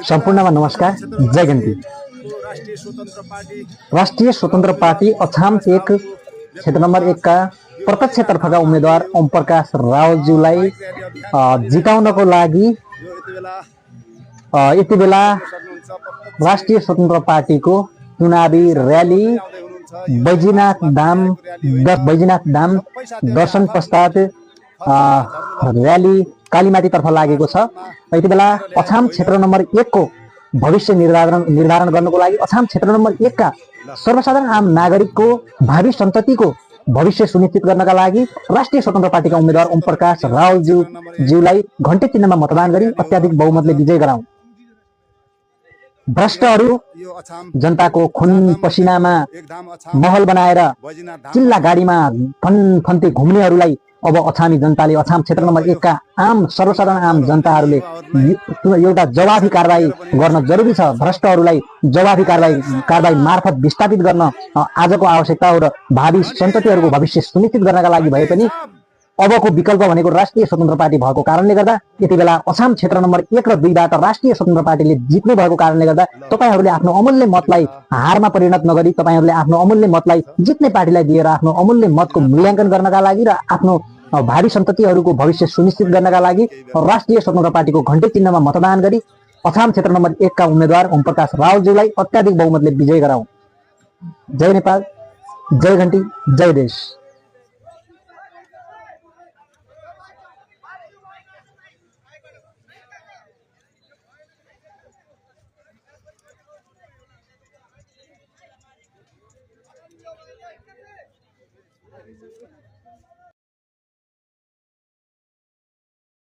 सम्पूर्णमा नमस्कार। जय गन्ती। राष्ट्रिय स्वतन्त्र पार्टी अछाम 1 क्षेत्र नम्बर 1 का प्रत्यक्षतर्फका उम्मेदवार ओम प्रकाश रावलज्यूलाई जिताउनको लागि यति बेला राष्ट्रिय स्वतन्त्र पार्टीको चुनावी र्याली बैजनाथ धाम दर्शन पश्चात र्याली कालीमाटीतर्फ लागेको छ। यति बेला अछाम क्षेत्र नम्बर 1 को भविष्य निर्धारण गर्नको लागि अछाम क्षेत्र नम्बर 1 का सर्वसाधारण आम नागरिकको भावी सन्ततिको भविष्य सुनिश्चित गर्नका लागि राष्ट्रिय स्वतन्त्र पार्टीका उम्मेदवार ओम प्रकाश रावलज्यूलाई घण्टे चिन्हमा मतदान गरी अत्याधिक बहुमतले विजय गराउँ। भ्रष्टहरू जनताको खुन पसिनामा महल बनाएर चिल्ला गाडीमा फन्फन्ते घुम्नेहरूलाई अब अछामी जनताले अछाम क्षेत्र नम्बर 1 का आम सर्वसाधारण आम जनताहरूले एउटा जवाफी कारबाही गर्न जरुरी छ। भ्रष्टहरूलाई जवाफी कारबाही मार्फत विस्थापित गर्न आजको आवश्यकता हो र भावी सन्ततिहरूको भविष्य सुनिश्चित गर्नका लागि भए पनि अबको विकल्प भनेको राष्ट्रिय स्वतन्त्र पार्टी भएको कारणले गर्दा यति बेला अछाम क्षेत्र नम्बर 1 र 2 बाट राष्ट्रिय स्वतन्त्र पार्टीले जित्ने भएको कारणले गर्दा तपाईहरूले आफ्नो अमूल्य मतलाई हारमा परिणत नगरी तपाईहरूले आफ्नो अमूल्य मतलाई जित्ने पार्टीलाई दिएर आफ्नो अमूल्य मतको मूल्याङ्कन गर्नका लागि र आफ्नो भावी सन्ततिहरूको भविष्य सुनिश्चित गर्नका लागि राष्ट्रिय स्वतन्त्र पार्टीको घण्टे चिन्हमा मतदान गरी अछाम क्षेत्र नम्बर 1 का उम्मेदवार ओम प्रकाश रावलज्यूलाई अत्याधिक बहुमतले विजय गराउँ। जय नेपाल, जय घण्टी, जय देश।